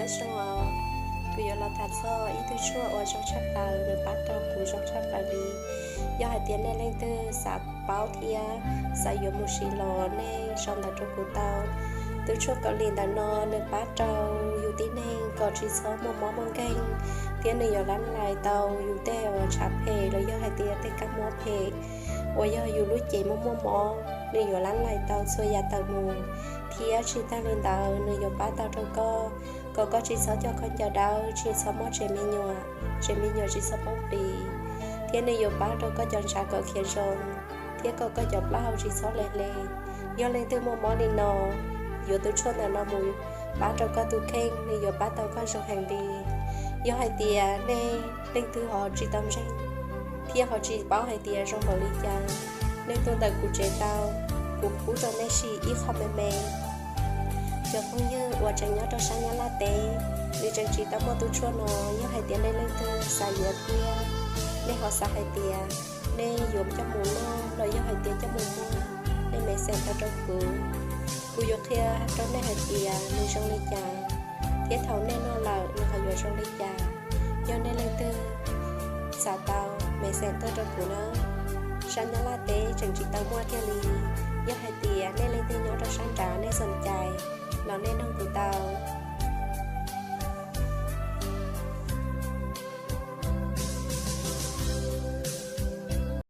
Zoo os, kuv yuav los tham txog ib tug tshuaj uas zoo tshaj plaws, nws pab rau kuv zoo tshaj plaws li. Yog hais tias nej leej twg xav paub thiab xav yuav mus siv los nej sau ntawv rau kuv tau. Tus tshuaj Kaus Lim ntawm no nws pab rau yus tib neeg kom tsis txhob muaj mob muaj nkeeg, thiab nws yuav lab lais tau yus tej uas tshav phem los yog hais tias tej kab mob phem uas yog yus lub cev muaj muaj mob, nws yuav lab lais tau txhua yam tawm mus. Thiab tsis tag li ntawd, nws yuav pab tau rau koj kom koj tsis txhob coj khaub ncaws dawb, tsis txhob mob tsev me nyuam, tsev me nyuam tsis txhob poob plis, thiab nws yuav pab rau koj cov ntshav kom khiav zoo, thiab kom koj cov plaub hau tsis txhob hle hle. Yog leej twg muaj mob li no, yuav tus tshuaj ntawm no mus pab rau koj tus kheej, nws yuav pab tau koj zoo heev li. Yog hais tias nej leej twg ho tsis tau ntseeg thiab ho tsis paub hais tias zoo npaum li cas, nej tuaj ntawm kuv tsev tau, kuv pub rau nej sim ib qho me me. Cov phooj ywg uas tseem nyob rau sab Nyab Laj teb, nws tseem tsis tau muaj tus tshuaj no. Yog hais tias nej leej twg xav yuav thiab nej ho xav hais tias nej yuav coj mus noj los yog hais tias coj mus muag, nej message tau rau kuv, kuv yuav qhia rau nej hais tias nws zoo li cas, thiab thaum nej noj lawm nws ho yuav zoo li cas. Yog nej leej twg xav tau, message tuaj rau kuv na. Sab Nyab Laj teb tseem tsis tau muaj thiaj li. Yog hais tias nej leej twg nyob rau sab nrad nej xom cai los nej nug kuv tau.